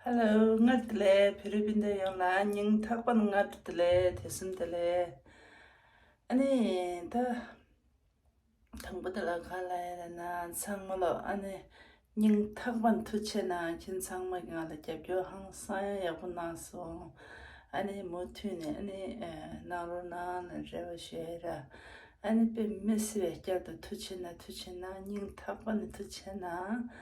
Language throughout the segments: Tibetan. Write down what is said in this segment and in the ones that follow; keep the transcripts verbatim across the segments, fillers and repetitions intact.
ཧེ་ལོ། སྔར་དེ་ལས་བོད་རིགས་སྤུན་ཟླ་ཡོངས་ལ་སྙིང་ཐག་པ་ནས་སྔར་དེ་ལས་དུས་གསུམ་དེ་ལས། ཨ་ནི་ད་དང་པོ་དེ་ལ་ག་ལ་ཡ་ལ་ན་ཚང་མ་ལོ། ཨ་ནི་སྙིང་ཐག་པ་ནས་ཐུགས་ཆེ་གནང་། ཁྱེད་ཚང་མ་གིས་ང་ལ་རྒྱབ་སྐྱོར་ཧང་སང་ཡག་པོ་གནང་སོང་། ཨ་ནི་མུ་མཐུད་ནས་ཨ་ནི་གནང་རོགས་གནང་ལ་རེ་བ་ཞུ་ཡ་ར། ཨ་ནི་དཔེ་མི་སྲིད་པའི་བསྐྱར་དུ་ཐུགས་ཆེ་གནང་། ཐུགས་ཆེ་གནང་། སྙིང་ཐག་པ་ནས་ཐུགས་ཆེ་གནང་།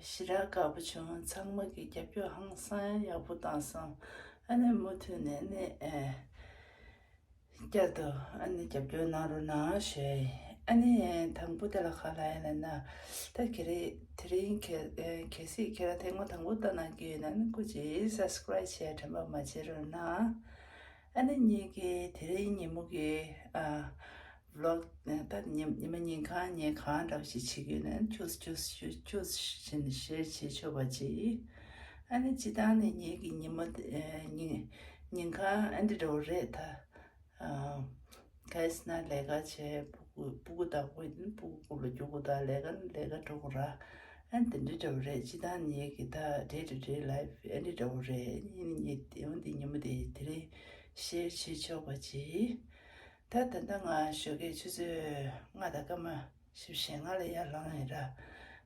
ཞེ་དྲག་དགའ་པོ་བྱུང་། ཚང་མ་གིས་རྒྱབ་སྐྱོར་ཧང་སང་ཡག་པོ་བཏང་སོང་། ཨ་ནི་མུ་མཐུད་ནས་ནི་ཨེ་བསྐྱར་དུ་ཨ་ནི་རྒྱབ་སྐྱོར་གནང་རོགས་གནང་ཞུ་ཡ་ཡིན། ཨ་ནི་དང་པོ་དེ་ལ་ག་ལ་ཡ་ལ་ན། ད་ག་རེ་དེ་རིང་གལ་ཨེ་གལ་སྲིད་ཁྱེད་རང་ཐེངས་མ་དང་པོ་ལྟ་གནང་གི་ཡོད་ན་ནི་སྐུ་མཁྱེན་སབ་སི་ཀ་རབ་བྱས་དྲན་པ་མ་བརྗེད་རོགས་གནང་། ཨ་ནི་ངེད་ཀྱི་དེ་རིང་ཉིན་མོ་གི་ཨ་ཝི་ལོག་ད་ཉི་ཉི་མ་ཉིན་གང་ངས་གང་འདྲ་བ་ཞིག་བྱེད་ཀྱི་ཡོད་ན་ཅུས་ཅུས་ཅུས་ཅུས་བྱས་ནས་ཤེར་བྱེད་ཆོག་པ་ཅིག་ཨ་ནི་སྤྱིར་བཏང་ནས་ངེད་ཀྱི་ཉི་མ་དེ་ཨ་ཉིན་ཉིན་གང་ཨ་འདི་འདྲ་བོ་རེད་ད། ཨ་གལ་སྲིད་ན་ལས་ཀ་བྱས་སྤུ་གུ་སྤུ་གུ་བདག་པོ་ཡིན་སྤུ་གུ་སྐོར་ལ་རྒྱུག་དགོས་ད། ལས་ཀ་ནི་ལས་ཀ་འགྲོ་དགོས་ར། ཨ་ནི་དེ་འདྲ་འདྲ་བོ་རེད། སྤྱིར་བཏང་ངེད་ཀྱི་ད་day to day life ཨ་འདྲ་འདྲ་བོ་རེད། ཨ་ནི་ངས་དེ་འོན་ཏེ་ཉིན་མོ་དེ་དེ་རིང་ཤེར་བྱེད་ཆོག་པ་ཅིག་ད་ད་ལྟ་ང་ཞོགས་ཀས་ཆུ་ཚོད་ལྔ་དང་སྐར་མ་བཞི་བཅུ་ཞེ་ལྔ་ལ་ཡར་ལངས་ཡིན་ར།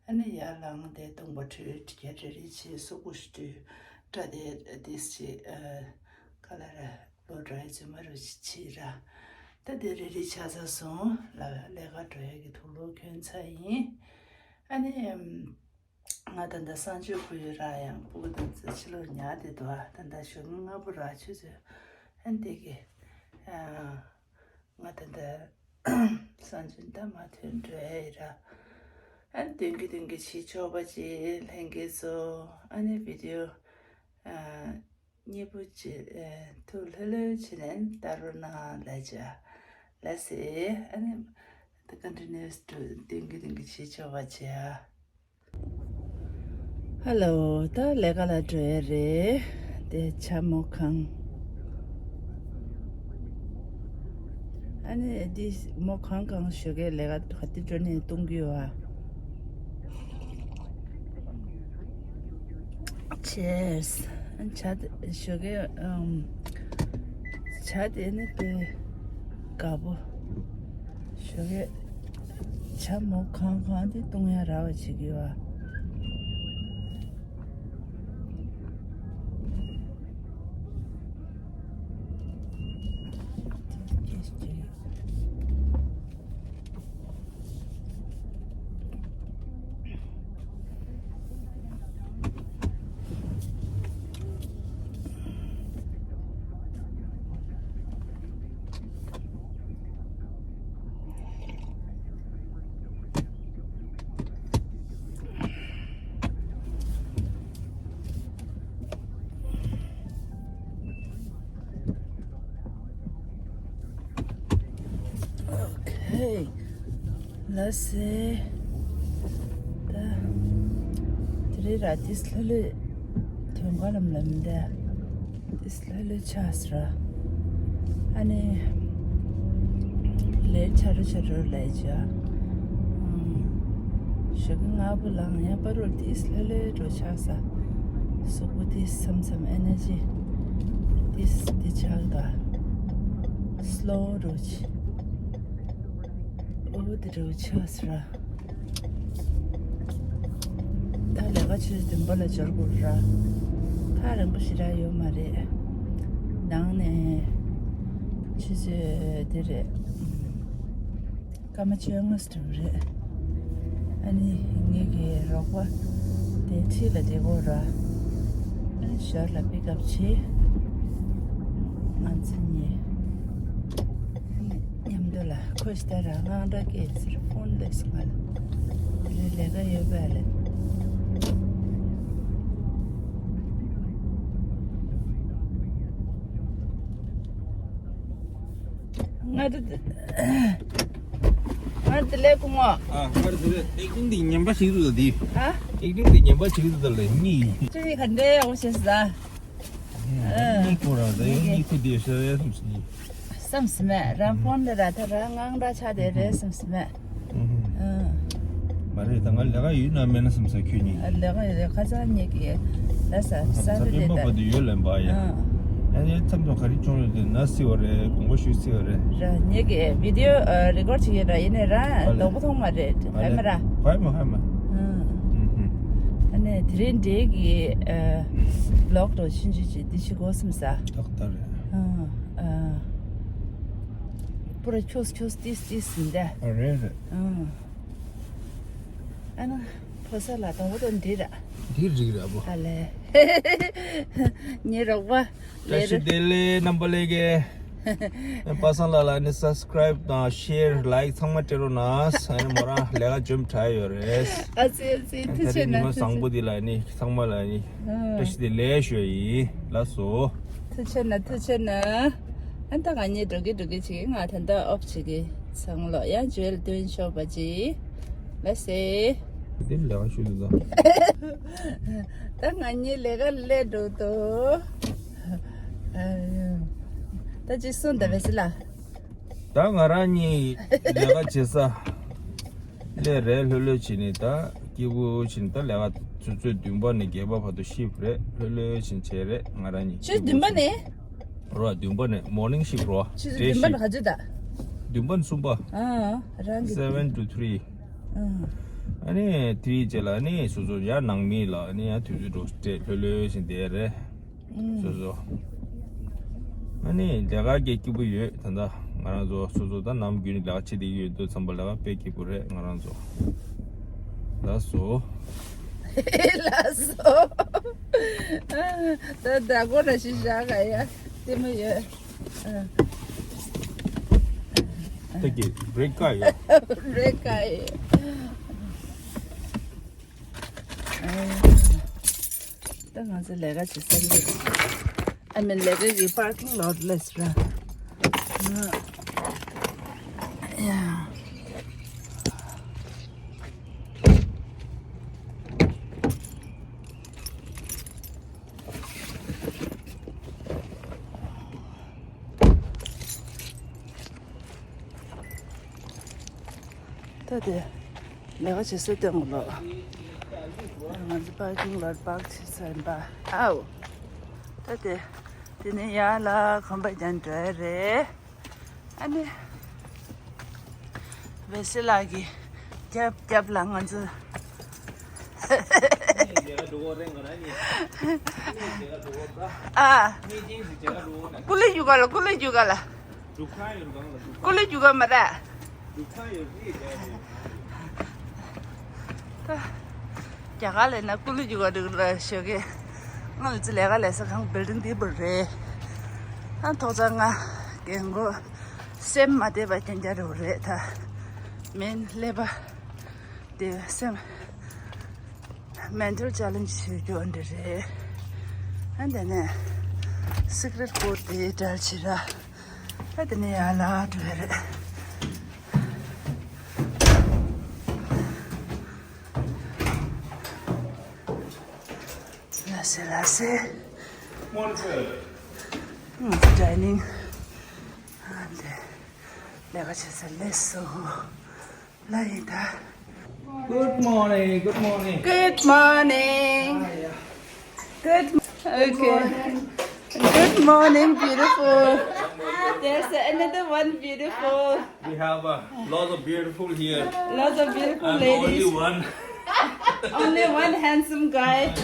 ཨ་ནི་ཡར་ལངས་ཏེ་གདོང་པ་འཁྲུད། གྲི་རྐྱལ་རེ་རེ་བྱས། གཟུགས་པོ་ཞིག་འཁྲུད། སྐྲ་དེ་ཏིས་ཅིག་ཨ་ཁ་ལ་ར་ལོ་ཌ་རའི་རྫུན་མ་རུ་ཅིག་བྱས་ར། ད་དེ་རེ་རེ་ཆགས་ཚར་སོང་། ལ་ལས་ཀ་འགྲོ་ཡག་གི་དུག་ལོག་གྱོན་ཚར་ཡིན། ཨ་ནི་ང་ད་ལྟ་གསང་སྤྱོད་ཁུལ་ཡོད་ར། ཡང་སྤུ་གུ་དང་ཕྱི་ལོགས་ཉལ་བསྡད་འདུག་ཨ་ད་ལྟ་ཞོགས་ཀས་སྔ་པོ་ར་ཆུ་ཚོད་ཨ་འདི་གི་ཨ་ང་ད་ལྟ་གསང་སྤྱོད་ད་མ་ཐོན་འགྲོ་ཡ་ཡིན་ར། ཨ་ནི་སྟོན་གི་སྟོན་གི་བྱེད་ཆོག་པ་ཅིག་ལྷན་རྒྱས་ཚོ། ཨ་ནི་བི་ཌི་ཡོ་ཨ་གཉིས་པོ་ཅིག་ཨ་ཐུགས་ལྷོད་ལྷོད་བྱས་ནས་ལྟ་རོགས་གནང་། ལགས་ཅི། ལགས་སེ། ཨ་ནི་ད་ཀོན་ཊི་ནིའུ་སི་ཊུ་སྟོན་གི་སྟོན་གི་བྱེད་ཆོག་པ་བྱེད་ཨ། ཧེ་ལོ། ད་ལས་ཀ་ལ་འགྲོ་ཡ་རེད། དེ་ཇ་མོ་གང་། ཨ་ནི་འདི་མོ་གང་གང་ཞོགས་ཀས་ལས་ཀ་ག་དུས་འགྲོ་ནས་བཏུང་གི་ཡོད་ཨ། Cheers། ཇ་དེ་ཞོགས་ཀས་ཨམ། ཇ་དེ་ནི་དཔེ་དགའ་པོ། ཞོགས་ཀས་ཇ་མོ་གང་གང་དེ་བཏུང་ཡ་རག་པ་བྱེད་ཀྱི་ཡོད་ཨ། Okay. ལགས་སེ། ད་དེ་རིང་ར་ཏིས་ལྷོད་ལྷོད་དོན་ག་ལམ་ལམ་འདི་ཏིས་ལྷོད་ལྷོད་ཆགས་སོང་ར། ཨ་ནི་ལས་ཆ་རུ་ཆ་རུ་ལས་བྱ། ཞོགས་ཀས་སྔ་པོ་ལངས་ཡ་པ་རུ་ཏིས་ལྷོད་ལྷོད་འགྲོ་ཆགས་ས། གཟུགས་པོ་ཏིས་མཚམས་མཚམས་ཨེ་ནར་ཇི་ཏིས་ཏི་ཆགས་ད། སློ་རུ་ཆ། ཨོ་དེ་འདྲ་བོ་ཆགས་སོང་ར། ད་ལས་ཀ་ཆུ་ཚོད་བདུན་པ་ལ་འབྱོར་དགོས་ར། ཐག་རིང་པོ་ཞེ་དྲག་ཡོད་མ་རེད། ནང་ནས་ཆུ་ཚོད་དེ་རེད། སྐར་མ་བཅོ་ལྔ་ཙམ་རེད། ཨ་ནི་ངེད་ཀྱི་རོགས་པ་དེ་འཁྲིས་ལ་བསྡད་དགོས་ར། ཨ་ནི་ཞོར་ལ་པིག་ཨབ་བྱེད། ང་ཚོ་གཉིས། མཉམ་དུ་ལ་ཁོས་ད་རང་དངངས་སྐྲག་སྐྱེས་ཟེར། ཕོན་སླེབས་སོང་ང་ལ། དེ་རིང་ལས་ཀ་ཡོད་པས་ལ། ང་དེ་ང་དེ་ལས་ཀུང་ཨ། ཨ་ཁར་དེ་ཨེག་ཊིང་དེ་ངན་པ་ཞིག་འདུག་ད་དེ། ཨ། ཨེག་ཊིང་དེ་ངན་པ་ཞིག་འདུག་ད་ལས་གཉིས། ཅི་ག་འདྲ་ཡོང་ཤེས་ས། གཉིས་ཁོ་རང་ད་ཡང་གཉིས་ཁོ་དེ་ཤ་ཡ་སུམ་སི་གཉིས། བསམ་སི་མེད་རང་ཕོན་དེ་ར་ད་རང་ངང་ར་ཆ་དེ་རེད་བསམ་སི་མེད། ཨ། མ་རེད། ད་ང་ལས་ཀ་ཡོད་ན་མེད་ན་བསམ་ས། ཁྱོད་གཉིས། ཨ། ལས་ཀ་ཡོད། ཁ་སང་ཉིད་ཀྱི་ལ་ས་ས་ས་བི་ཚ་རེད་ད། པ་དུ་ཡོད་ལན་པ་ཡ། ཨ། ཨ་ནི་མཚམས་མཚམས་ག་རེ་བྱུང་ཡོད་དེ་ན་སི་བ་རེད། དགོངས་པ་ཞུ་སི་བ་རེད། ར་ཉིད་ཀྱི་བི་ཌི་ཡོ་ཨ་རེ་ཀོར་ཌ་བྱེད་ཀྱི་ར། ཡིན་ནའི་ར་ཨ་ལེ། དོག་པོ་མཐོང་མ་རེད། ཨ་ཧ་ལེ། མ་ར། ཧ་མ་ཧ་མ། ཨ། ཨ་ནི་དེ་རིང་འདྲེ་གི་ཨ་ལོག་འགྲོ་ཕྱིན་ཅི་ཅི་འདི་ཞིག་གོ་སེམས་ས། ཏག་ཏག་རེད། ཨ། ཨ། པུ་ར་ཆོས་ཆོས་ཏིས་ཏིས་ཟིན་ད། ཨ་རེད་རེད། ཨ། ཨ་ན་ཕོ་ས་ལ་དང་པོ་དང་འདི་ར། འདི་རིགས་ར་བོ། ཨ་ལེ། ཉེ་རོགས་པ། བཀྲ་ཤིས་བདེ་ལེགས་རྣམ་པ་ལེགས་གེ། པ་སངས་ལགས་ལ་ནི་སབ་སི་ཀ་རའིབ་དང་ཤེར་ལའིཀ་ཚང་མ་སྤྲད་རོགས་གནང་། ཨ་ནི་མོ་རང་ལས་ཀ་འཇོམས་དྲག་ཡོད་རེད། ཨ་ཙི་ཨ་ཙི། ཐུགས་རྗེ་ཆེ་གནང་། ཉི་མ་བཟང་པོ་འདི་ལ་ནི་ཚང་མ་ལ་ནི་བཀྲ་ཤིས་བདེ་ལེགས་ཞུ་ཡིན། ལགས་སོ། ཐུགས་རྗེ་ཆེ་གནང་། ཐུགས་རྗེ་ཆེ་གནང་། ཨ་ད་ང་གཉིས་འགྲོ་གི་འགྲོ་གི་བྱེད་ཀྱི། ང་ད་ལྟ་ཨོཕ་བྱེད་ཀྱི་ཚང་ལོ། ཡང་ཇུ་ཨེལ་སྟོན་ཤོག་པ་ཅི། ལགས་སེ། འདི་ལས་ཀ་ཞུ་འདུག་ད། ད་ང་གཉིས་ལས་ཀ་ལས་འགྲོ་དོ། ད་ཅི་གསུངས་ད་བས་ལ། ད་ང་རང་གཉིས་ལས་ཀ་བྱེད་ས་ལས་རེད། ལྷོད་ལྷོད་བྱེད་ནི་ད་སྐྱིད་པོ་བྱེད་ནི། ད་ལས་ཀ་ཆུ་ཚོད་བདུན་པ་ནས་བརྒྱད་པ་བར་དུ་ཤིབ་རེད། ལྷོད་ལྷོད་བྱེད་བྱེད་རེད། ང་རང་གཉིས་ཆུ་ཚོད་བདུན་པ་ནས། རོ་བདུན་པ་ནས་མོར་ནིང་ཤིབ་རོ། ཆུ་ཚོད་བདུན་པ་ནས་ག་ཚོད་ད། བདུན་པ་ནས་གསུམ་པ། ཨ། རང་གི་seven to three། ཨ། ཨ་ནི་three རྗེས་ལ་ནི་སོ་སོ་ཡར་ནང་མི་ལ་ནི་ཡར་དུས་ཚོད་འགྲོ་སྤྲད་ལྷོད་ལྷོད་བཞིན་བསྡད་རེད། ཨ། སོ་སོ། ཨ་ནི་ལས་ཀ་གི་སྐྱིད་པོ་ཡོད། ད་ལྟ་ང་རང་ཚོ་སོ་སོ་ད་ནམ་རྒྱུན་ནས་ལས་ཀ་བྱེད་བསྡད་ཀྱི་ཡོད་དུས་ཙམ་པ་ལས་ཀ་དཔེ་སྐྱིད་པོ་རེད། ང་རང་ཚོ། ལགས་སོ། ལགས་སོ། ད་ད་གོ་ར་ཤི་ཤ་ག་ཡ་དེ་མོ་ཡོད། ད་གི་རེད་ཀ་ཡོད། རེད་ཀ་ཡོད། ད་ང་ཚོ་ལས་ཀ་བྱེད་ས་ལས། I mean ལས་ཀ་གི་པར་ཀིང་ལོ་ཊི་ལས་ར། ཡ། ད་དེ་ལས་ཀ་བྱེད་ས་སྟོན་གོ་ལོ། ང་ཚོ་པར་ཀིང་ལོ་ཊི་པར་ཀ་བྱེད་ས་ཡིན་པ། ཨའོ། ད་དེ་དེ་ནས་ཡར་ལ་གོམ་པ་རྒྱག་འགྲོ་ཡ་རེད། ཨ་ནི་བེ་སི་ལགས་ཀྱི་རྒྱབ་རྒྱབ་ལ་ང་ཚོ། ཨ། ཀུ་ལི་རྒྱུ་ག་ལ། ཀུ་ལི་རྒྱུ་ག་ལ། ཀུ་ལི་རྒྱུ་ག་མ་རེད། ད་རྒྱ་གར་ལ་ན་ཀུ་ལི་རྒྱུ་ག་འདུག་ལ་ཞོགས་ཀས། ང་ལ་ཚོ་ལས་ཀ་ལས་ས་ཁང་བིལ་ཌིང་འདི་བར་རེད། ཨ་ཐོག་ཚ་ང་རྒན་གོག་སེམས་མ་བདེ་བ་རྐྱང་རྐྱང་རེད་ད། མེན་ཀླད་པ་དེ་སེམས་མེན་ཊལ་ཅེ་ལེན་ཇི་ཞིག་ཡོད་རྒྱུ་འདི་རེད། ཨ་འདི་ནས་སི་ཀི་རེཊ་ཀོཌ་དེ་འདྲ་བྱེད་ར། ཨ་དེ་ནས་ཡར་ལ་འགྲོ་ཡ་རེད། ལགས་སེ་ལགས་སེ། ང་ཚོ་ཌའི་ནིང་། ཨ་འདི་ལས་ཀ་བྱེད་ས་སླེབས་སོང་། ལ་ཡིན་ད། Good morning, good morning. Good morning. Hi, yeah. Good, okay. Good morning, beautiful. There's another one beautiful. We have uh, lots of beautiful here. Lots of beautiful ladies. I'm the only one. Only one handsome guy.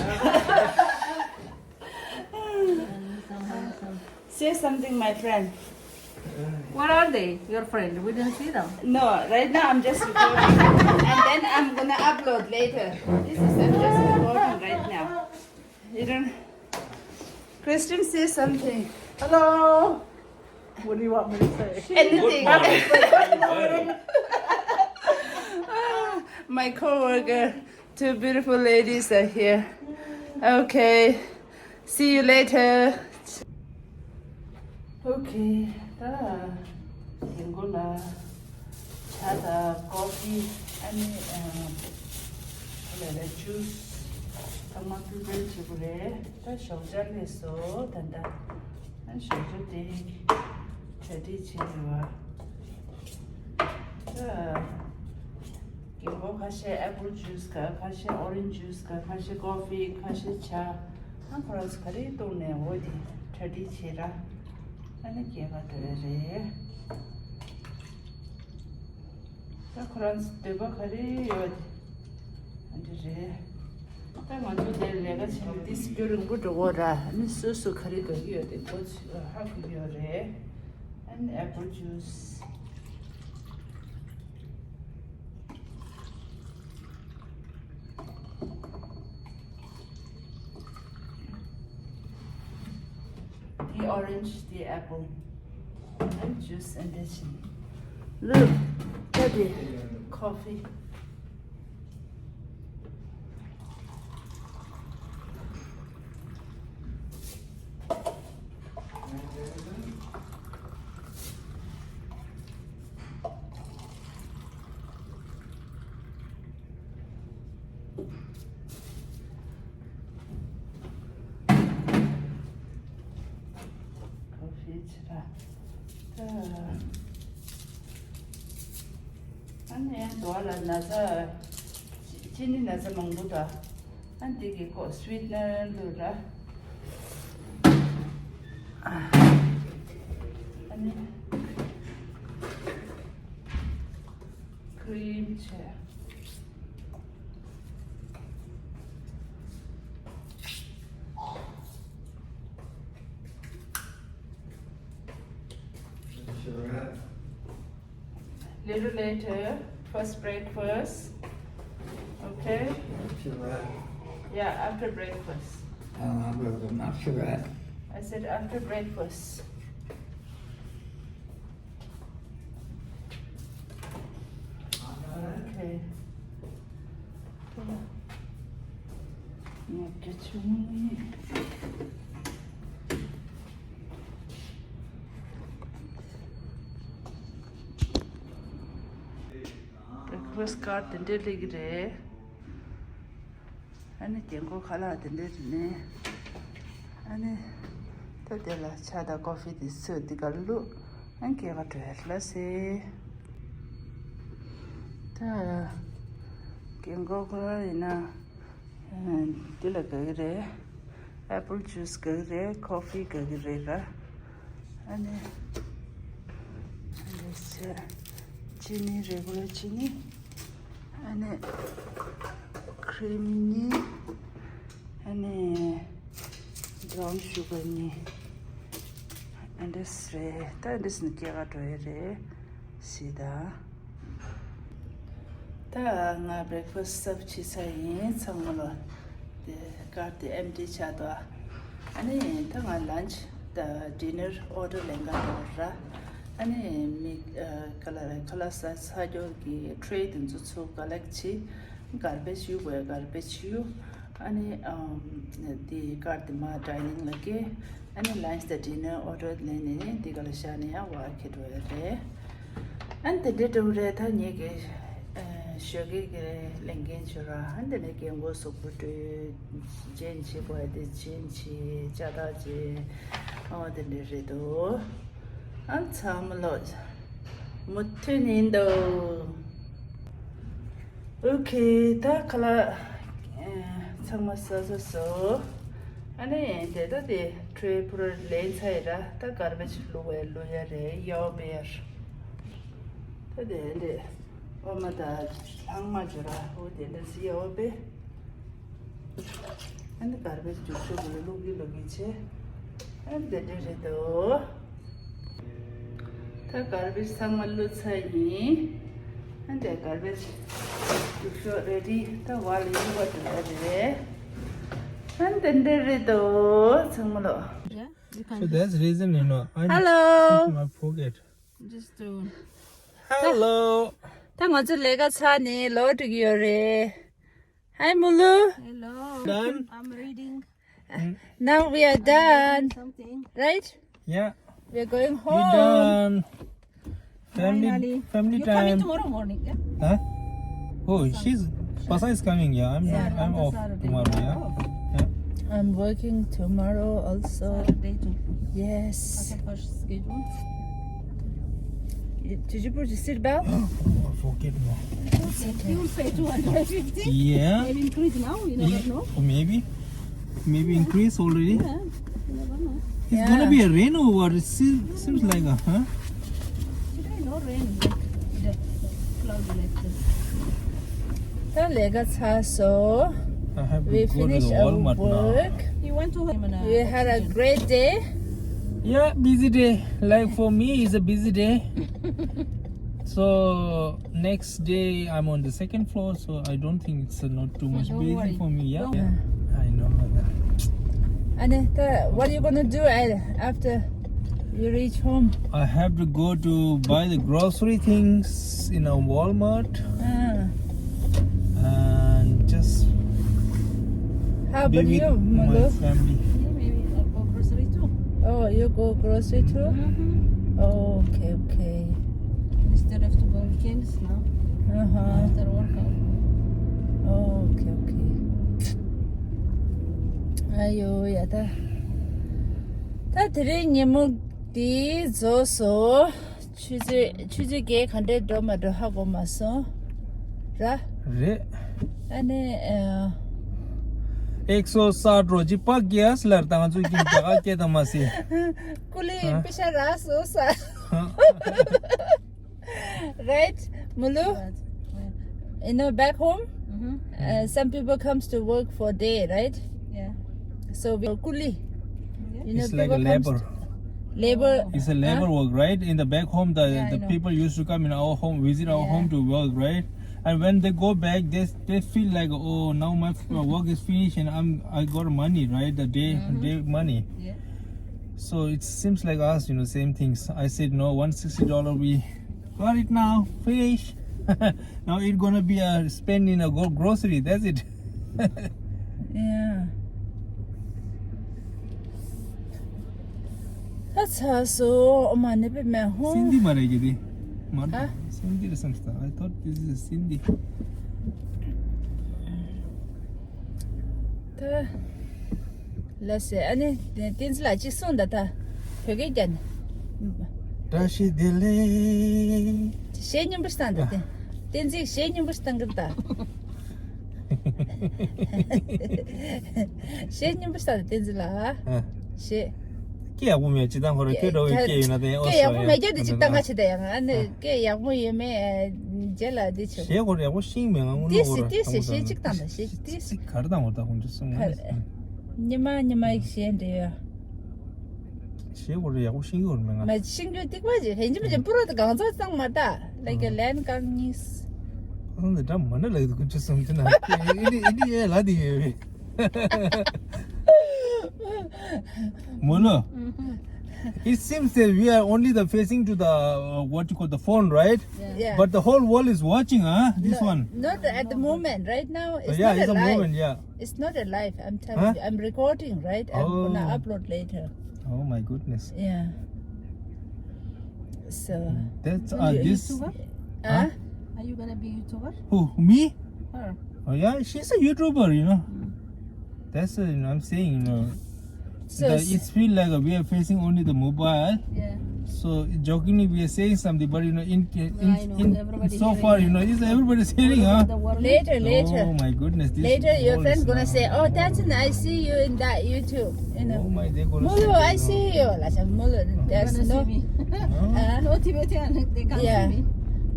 Say something, my friend. Where are they, your friend? We didn't see them. No, right now I'm just recording. And then I'm gonna upload later. This is, I'm just recording right now. You don't. Christian, say something. Hello. What do you want me to say? Anything. Good morning. My coworker, two beautiful ladies are here. Okay. See you later. Okay. ད་རྒན་གོག་ལ་ཇ་དང་ཀོ་ཕི་ཨ་ནི་ཨ་ལ་ལ་ཇུས་ཚང་མ་པི་རི་པེར་བྱེད་དགོས་རེད། ད་ཞོགས་ཇ་སླེབས་སོང་ད་ལྟ། ཨ་ཞོགས་ཇ་དེ་གྲ་སྒྲིག་བྱེད་དགོས་པ། ད། རྒན་པོ་ཁ་ཤས་apple juice་ག་ཁ་ཤས་orange juice་ག་ཁ་ཤས་coffee་ཁ་ཤས་ཇ། ཨ་ཁོ་རང་ཚོ་ག་རེ་བཏུང་ནས་འོ་དེ་གྲ་སྒྲིག་བྱེད་ར། ཨ་ནི་སྐྱེལ་ག་འགྲོ་ཡ་རེད། ད་ཁོ་རང་ཚོ་འདོད་པ་ག་རེ་ཡོད་དེ་ཨ་འདྲ་རེད། ད་ང་ཚོ་དེར་ལས་ཀ་བྱེད་ན་དེ་སི་ཀྱོ་རིང་པོ་འགྲོ་གོ་ར། ཨ་ནི་སོ་སོ་ག་རེ་དགའ་གི་ཡོད་དེ་ཁོ་ཚོས་ཧ་གོ་གི་ཡོད་རེད། ཨ་ནི་apple juice། The orange, the apple, and juice and the tea. Look, daddy, coffee. Coffee ཆེ་ར། ཨ་ནི་དོ་ལ་ན་ཚ་ཅི་ནི་ན་ཚ་མང་པོ་ད། ཨ་འདི་གི་ཁོ་sweetener་ལུ་ར། ཨ་ནི་cream་ཆེ། Little later, first breakfast. Okay? After that. Yeah, after breakfast. Uh, after that. I said after breakfast. Okay. Breakfast card དེ་འདྲས་སླེབས་ཀྱི་རེད། ཨ་ནི་རྒྱན་གོས་ཁ་ལག་དེ་འདྲས་རེད་ནས། ཨ་ནི་ད་དེ་ལ་ཇ་དང་ཀོ་ཧྥི་དེ་ཚོས་འདི་ག་བླུགས། ཨ་ནི་སྐྱེལ་ག་འགྲོ་ཡ་ལ་ཟེར། ད་རྒན་གོག་ཁོ་རང་ཡིན་ན་འདི་ལ་དགའ་གི་རེད། apple juice་དགའ་གི་རེད། coffee་དགའ་གི་རེད་ར། ཨ་ནི་ཨ་ནི་ཅི་ནི་regular་ཅི་ནི། ཨ་ནི་cream་གཉིས། ཨ་ནི་brown sugar་གཉིས། ཨ་འདྲས་རེད། ད་འདྲས་ནི་སྐྱེལ་ག་འགྲོ་ཡ་རེད། སི་ད། ད་ང་breakfast་སབ་ཕྱི་ས་ཡིན། ཚང་མ་ལོ། དེ་ཀར་དེ་empty་ཆགས་འདུག་ཨ་ནི་ད་ང་lunch་ད་dinner་order་ལེན་ག་འགྲོ་ར། ཨ་ནི་མི་ཁ་ལ་ཁ་ལག་ཟ་ས་སྐྱོར་གྱི་tray་དེ་ཚོ་ཚུར་collect་བྱེད། garbage་གཡུག་དགོས་garbage་གཡུག་ཨ་ནི་ཨམ་དེ་ཀར་དེ་མ་dining་ལ་སྐྱེལ། ཨ་ནི་lunch་དང་dinner་order་ལེན་ནས་འདི་ག་ལ་བཞག་ནས་ཡང་work་འགྲོ་ཡ་རེད། ཨ་ནི་དེ་འདྲའི་འགྲོ་རེད། ད་ངེད་ཀྱི་ཞོགས་ཀས་ཀྱི་ལས་འགན་བྱོས་ར། ཨ་ནི་དེ་ནས་རྒན་གོག་གཟུགས་པོ་བཀྲུས། ཇིན་བྱེད་དགོས་ཡ་དེ་ཇིན་བྱེད། ལྕགས་ཐག་བྱེད། ཨོ་དེ་འདྲ་རེད་དོ། ཨ་ཚང་མ་ལོ་མུ་མཐུད་ཡིན་དོ། Okay། ད་ཁ་ལག་ཚང་མ་ཟ་ཟ་སོ། ཨ་ནི་དེ་ད་དེ་tray་པུར་ལེན་ཚར་ཡི་ར། ད་garbage་བླུག་པའི་བླུག་ཡ་རེད། ཡའོ་བེར། ད་དེ་འདྲས་འོ་མ་དང་ལྷག་མ་བྱོས་ར། འོ་དེ་འདྲས་ཡའོ་བེར། ཨ་ནི་garbage་རྒྱུག་ཤོག་གི་བླུག་གི་བླུག་གི་བྱེད། ཨ་ནི་དེ་འདྲས་རེད་དོ། ད་garbage་ཚང་མ་བླུགས་ཚར་ཡིན། ཨ་ནི་དེ་garbage་རྒྱུག་ཤོག་ready། ད་བ་ལ་ཡིན་པ་དེ་འདྲ་རེད། ཨ་ནི་དེ་འདྲས་རེད་དོ། ཚང་མ་ལོ། Yeah, you can. So just that's reason, you know, I Hello. Took my pocket. Just do. Hello. ད་ང་ཚོ་ལས་ཀ་ཚར་ནས་ལོག་འགྲོ་གི་ཡོད་རེད། Hi, Mulu. Hello. Done? I'm reading. Now we are done. Something. Right? Yeah. We are going home. We done. Family, Finally. Family you time. Coming tomorrow morning, yeah? Huh? Oh, she's, Pasa is coming, yeah. I'm, yeah, I'm off tomorrow, yeah. Oh. Yeah. I'm working tomorrow also. Saturday too. Yes. What's your first schedule? Did you put your seat belt? Forget no. You pay two hundred fifty. Yeah. Maybe increase now, you never know. Or maybe, maybe increase already. Yeah, you never know. It's gonna be a rain or what? It seems, seems like a, huh? Today no rain. Just cloudy like this. ད་ལས་ཀ་ཚར་སོང་། I have to We go to finish the our Walmart now. work. You went to him and We had a great day. Yeah, busy day. Like for me, it's a busy day. So next day I'm on the second floor, so I don't think it's uh, not too much Don't busy worry. For me. Yeah, Don't- yeah. I know that. And uh, what are you gonna do uh, after you reach home? I have to go to buy the grocery things in a Walmart Uh, and just how be about with you, my Mulu? Family. Maybe I'll go grocery too. Oh, you go grocery too? Mm-hmm. Oh, okay, okay. Instead of to go weekends now. Uh-huh. After workout. Oh, okay, okay. ཨ་ཡོ་ཡ་ད། ད་དེ་རིང་ཉིན་མོ་འདི་རྫོགས་སོང་། ཆུ་ཚོད་ཆུ་ཚོད་བརྒྱད་ག་འདྲས་འགྲོ་མ་འགྲོ་ཧ་གོ་མ་སོང་། ར། རེད། ཨ་ནི་ཨ། एक सौ साठ रोजी पक गया लड़ता हूँ जो कि जगह के तमासी। ཀུ་ལི་པི་ཤ་ར་སོ་ས། Right, Mulu? You know, back home, Mm-hmm. Uh, some people comes to work for day, right? Yeah. So we call it Yeah. You know, It's like a people comes labor. Labor. It's a labor Huh? work, right? In the back home, the, Yeah, I the know. People used to come in our home, visit our Yeah. Home to work, right? And when they go back, they they feel like, oh, now my f- work is finished and I'm I got money, right? The day Mm-hmm. Day money. Yeah. So it seems like us, you know, same things. I said no, one sixty dollar we got it now, finish. Now it's gonna be a spend in a go- grocery. That's it. Yeah. That's how so. Oh my, never mind. Cindy མ་རེད་ཀྱི་དེ། མ་ཧ། རེད། Cindy རེད་བསམ་སྟེ། I thought this is a Cindy. ད། ལ་སེ་ཨ་ནི་བསྟན་འཛིན་ལགས་གཅིག་གསུངས་ད་ད། བོད་སྐད་རྒྱག་ནས། བཀྲ་ཤིས་བདེ་ལེགས། གཞས་སྙན་པོ་ཞིག་བཏང་ད་དེ། བསྟན་འཛིན་གཞས་སྙན་པོ་ཞིག་བཏང་གི་ད། གཞས་སྙན་པོ་ཞིག་བཏང་ད་བསྟན་འཛིན་ལགས། ཨ། གཞས། སྐད་ཡག་པོ་མེད་ཅི་ད་ཁོ་ར་སྐད་འདྲ་བོའི་སྐད་ཡོད་ན་དེ་ཨོ་སྐད་ཡག་པོ་མེད་རྒྱུ་དེ་ཅིག་བཏང་ག་ཆེ་ད་ཡང་ཨ་ནི་སྐད་ཡག་པོ་ཡོད་མེད་རྗེས་ལ་དེ་ཆོ། གཞས་ཁོ་ར་ཡག་པོ་ཤེས་མེད་ང་དངོས་ཏིས་གནས་ཁོ་སི་ར་ཏིས་སི་གཞས་གཅིག་བཏང་ད་གཞས་གཅིག་ཏིས་སི། ག་རེ་བཏང་བ་ད་ཁོང་ཚོ་གསུང་ངོ་། ཉི་མ་ཉི་མ་ཡིག་གཞས་འདྲ་ཡོད། གཞས་ཁོ་ར་ཡག་པོ་ཤེས་ཡོད་མེད་ང་། མ་ཤིང་ཀུན་ཏིག་པ་ཅིག་ཧེ་ཇི་མ་ཅིག་པུ་རོ་ད་གང་ཚོ་གཙང་མ་ད་ལ་གི་ལན་གང་ཉིས། ཁོང་ཚོ་འདྲ་མ་འདྲ་ལ་ཡོད་ཁོང་ཚོ་གསུང་དེ་ན་ཨི་ནི་ཨི་ནི་ཨེ་ལ་དེ་ཡོད་པས། Mulu, it seems that we are only the facing to the uh, what you call the phone, right? Yeah. But the whole world is watching, huh? This No, one. Not at the moment. Right now, it's yeah, not it's a a live. Moment, yeah. It's not a live. I'm telling Huh? You. I'm recording, right? I'm Oh. Gonna upload later. Oh my goodness. Yeah. So. That's Will uh, you this. YouTuber? Huh? Are you gonna be YouTuber? Who me? Her. Oh yeah, she's a YouTuber, you know. That's uh, you know, I'm saying, you know. So The, it's feel like uh, we are facing only the mobile. Yeah. So jokingly we are saying something, but you know, in in, I know, in everybody so hearing. Far, you know, is everybody is hearing, huh? The world. Later, later. Oh my goodness. This Later, your world friend's is gonna now- say, "Oh, Tenzin, I see you in that YouTube." You know. Oh my, they're gonna Mulu, say, I you know. See you. Like, Mulu, there's Gonna no. See me. Huh? Uh, No Tibetan, they can't Yeah. See me.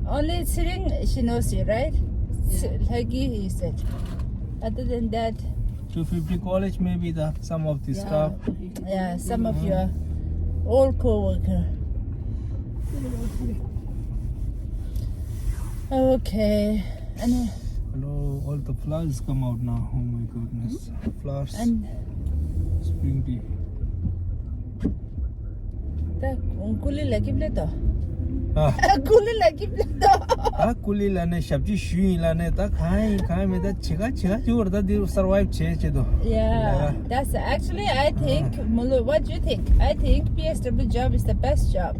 Only Tsering, she knows you, right? Yeah. Lagi, he said. Other than that, Two fifty college, maybe the some of the Yeah. Stuff. Yeah, some of your old co-worker. Okay. And Hello, all the flowers come out now. Oh my goodness, flowers. And Spring tea. the Kuli la kibla to. Ah. Kuli la kibla to. ད་ཀུ་ལི་ལ་ནས་ཞབས་ཕྱི་ཞུ་ཡིན་ལ་ནས་ད་གང་ཡིན་གང་མེད་ད་བྱེད་ག་བྱེད་ག་བྱེད་བར་ད་འདི་སར་ཝའིབ་བྱེད་བྱེད་དོ། Yeah, that's actually I think Mulu, what do you think? I think P S W job is the best job.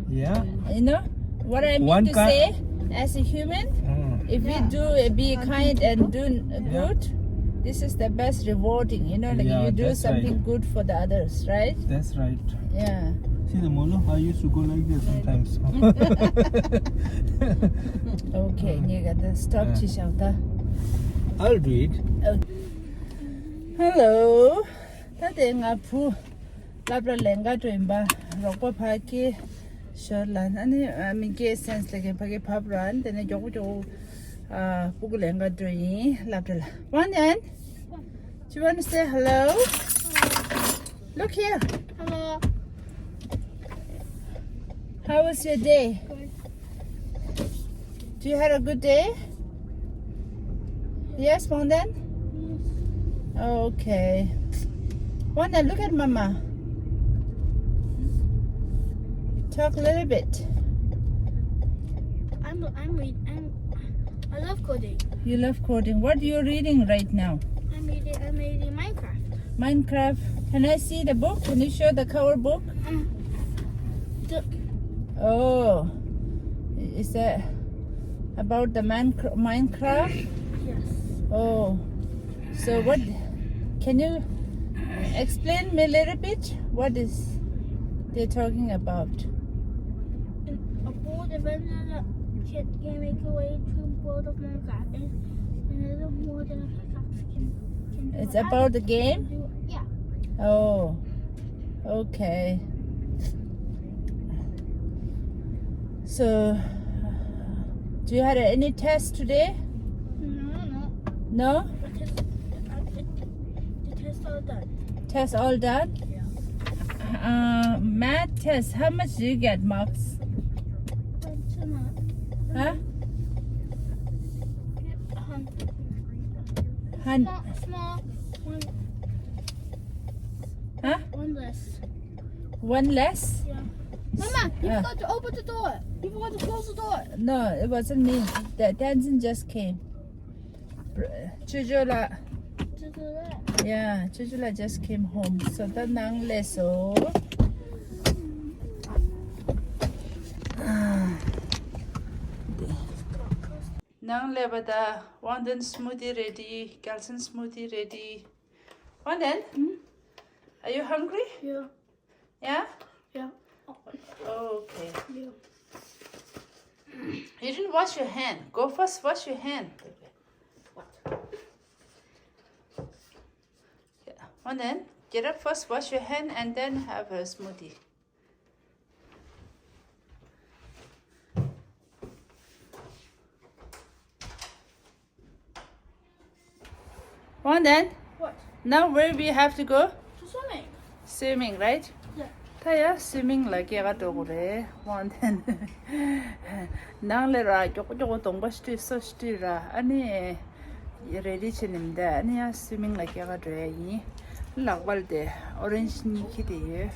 Yeah. You know what I mean One to kind- say? As a human, Mm. if we do uh, be kind and do good, this is the best rewarding. You know, like Yeah, you do that's something right. Good for the others, right? That's right. Yeah. See the molo? I used to go like this sometimes. Okay, ངས་ག་ད་སི་ཊོབ་བྱས་བཞག་ད། I'll do it. Hello. ད་དེ་ང་བུ་སློབ་གྲྭ་ལེན་ག་འགྲོ་ཡིན་པ། རོགས་པ་ཕ་གི་ཞོར་ལ་ཨ་ནི་མི་སྐྱེ་སེམས་ལ་གི་ཕ་གི་བབ་ར་ཨ་ནི་དེ་ནས་མགྱོགས་པོ་མགྱོགས་པོ་ཨ་སྤུ་གུ་ལེན་ག་འགྲོ་ཡིན་སློབ་གྲྭ་ལ། One and Do you want to say hello? Look here. Hello. How was your day? Good. Do you had a good day? Yes, Wangdan? Yes. Okay. Wangdan, look at Mama. Talk a little bit. I'm I'm read I'm I love coding. You love coding. What are you reading right now? I'm reading I'm reading Minecraft. Minecraft. Can I see the book? Can you show the cover book? Um, the Oh, is that about the Minecraft? Minecraft? Yes. Oh, so what? Can you explain me a little bit? What is they talking about? A board of can, can make a way to World of Minecraft, and another board of can, can It's about the game? Yeah. Oh, okay. So, do you have any test today? No, no. No? The test, uh, the, the test all done. Test all done? Yeah. Uh, math test, how much do you get marks? Twenty-nine. Huh? Hun- Hun- Small, small. One, Huh? One less. One less? Yeah. Mama, you Ah. forgot to open the door. You forgot to close the door. No, it wasn't me. That Tenzin just came. Br- Chujola. Chujola. Yeah, Chujola just came home. So the nang leso. Ah. Nang leba da. Wangden smoothie ready. Kelson smoothie ready. Wangden? Hmm? Are you hungry? Yeah. Yeah? Yeah. Oh, okay. Yeah. You didn't wash your hand. Go first, wash your hand. What? Yeah. And then get up first, wash your hand, and then have a smoothie. Wangden? What? Now where we have to go? To swimming. Swimming, right? Yeah. ད་ཡ་སུའི་མིང་ལ་སྐྱེལ་ག་འགྲོ་དགོས་རེད། Wangden. ནང་ལ་ར་མགྱོགས་མགྱོགས་གདོང་པ་ཤི་སོ་ཤི་ར་ཨ་ནི་རེ་ཌི་བྱེད་ནི་མི་འདུག་ཨ་ནི་ཡ་སུའི་མིང་ལ་སྐྱེལ་ག་འགྲོ་ཡ་ཡིན། ལག་པར་དེ་ཨོ་རེན་ཇི་གཉིས་ཁྱེར་དེ་ཡོད།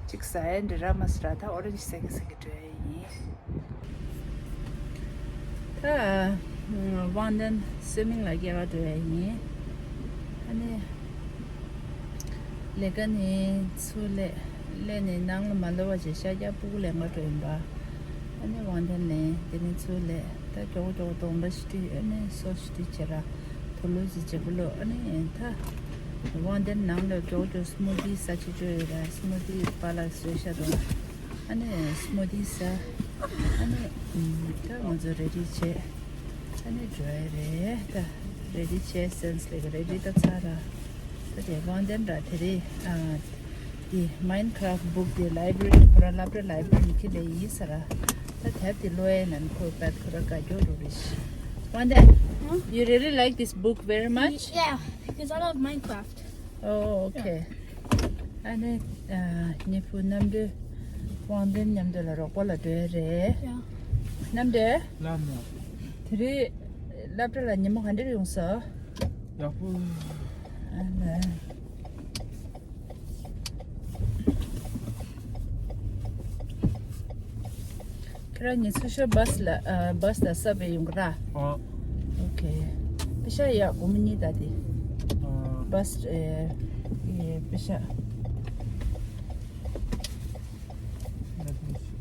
གཅིག་ཟ་ཡ་འདྲ་ར་མ་ཟ་ར་ད་ཨོ་རེན་ཇི་ཟ་གི་ཟ་གི་འགྲོ་ཡ་ཡིན། ད་Wangden སུའི་མིང་ལ་སྐྱེལ་ག་འགྲོ་ཡ་ཡིན། ཨ་ནི་ལས་ཀ་ནི་ཚུར་ལས་ལས་ནི་ནང་ལ་མ་ལོ་བ་ཅེ་ཤ་རྒྱག་སྤུ་གུ་ལེན་ག་འགྲོ་ཡིན་པ། ཨ་ནི་Wangden ལེན་དེ་ནི་ཚུར་ལས་ད་མགྱོགས་མགྱོགས་གདོང་པ་ཤི་དུས་ཨ་ནི་སོ་ཤི་དུས་བྱེད་ར་དུ་ལོ་ཟི་བྱེད་པ་ལོ། ཨ་ནི་ད་Wangden ནང་ལ་མགྱོགས་མགྱོགས་སྨུ་ཏི་ཟ་ཅི་འགྲོ་ཡོད་ར་སྨུ་ཏི་པ་ལ་བཟོས་ཤ་དང་། ཨ་ནི་སྨུ་ཏི་ཟ། ཨ་ནི་ད་ང་ཚོ་རེ་ཌི་བྱས། ཨ་ནི་འགྲོ་ཡ་རེད་ད། རེ་ཌི་བྱས་སེམས་ལེགས་རེ་ཌི་ད་ཚར་ར། ད་དེ་དབང་ལྡན་ར་དེ་རེད་ཨ། དེ་Minecraft book དེ་library ཁོ་ར་སློབ་གྲྭ་library ནས་ཁྱེར་ལེ་ཡིན་ས་ར། ད་དེབ་དེ་ཀློག་ཡ་ན་ཁོ་པད་ཁོ་ར་དགའ་སྐྱོ་རུ་རེད་ཤི། དབང་ལྡན། Huh? You really like this book very much? Yeah, because I love Minecraft. Oh, okay. ཨ་ནི་ཉི་ཕུ་གནམ་གྲུ་དབང་ལྡན་མཉམ་དུ་ལ་རོགས་པ་ལ་འགྲོ་ཡ་རེད། གནམ་གྲུ། ལ་མོ། དེ་རིང་སློབ་གྲྭ་ལ་ཉིན་མོ་ག་འདྲ་ཡོང་ས། ཡག་པོ། ཨ་ལ། ཁྱེད་རང་ཉིན་ཚུར་ཤོར་བྷ་སི་ལ་ཨ་བྷ་སི་དང་སབ་ཝེ་ཡོང་གི་ར། ཨ། ཨོ་ཁེ། པེ་ཤ་ཡག་སྒོར་མོ་གཉིས་ད་དེ། ཨ། བྷ་སི་ཨེ་ཨེ་པེ་ཤ། Let me see.